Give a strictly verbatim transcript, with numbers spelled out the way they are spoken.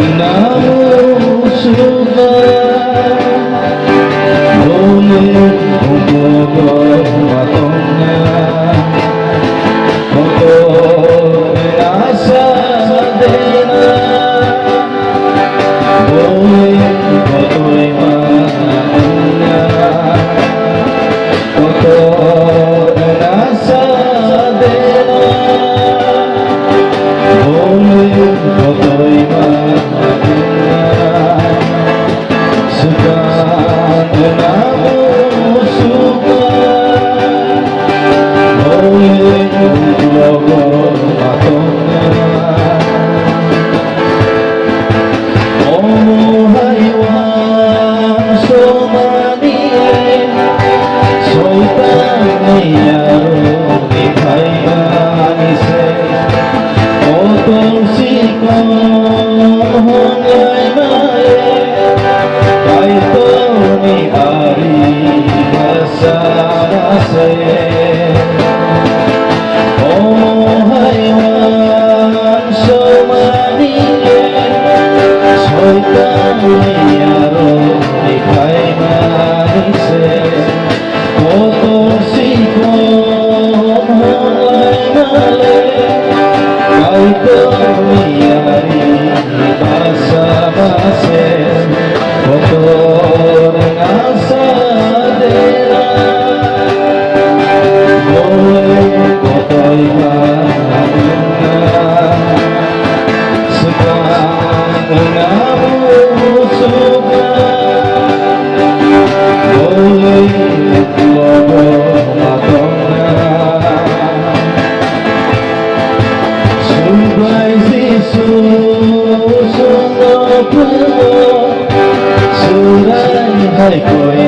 Namo suba, bole bumbo matongna, koto asa dena, bole kotoi matongna, koto asa dena, bole kotoi matongna. Kotor sikon honglai male, Kaitorni ari basa se. O haiwan somani, Soitanni aro ikhaimani se. Kotor sikon honglai male, Kaitorni ari basa base, kotor ngasa dera, bole kotoi ma. Hai koi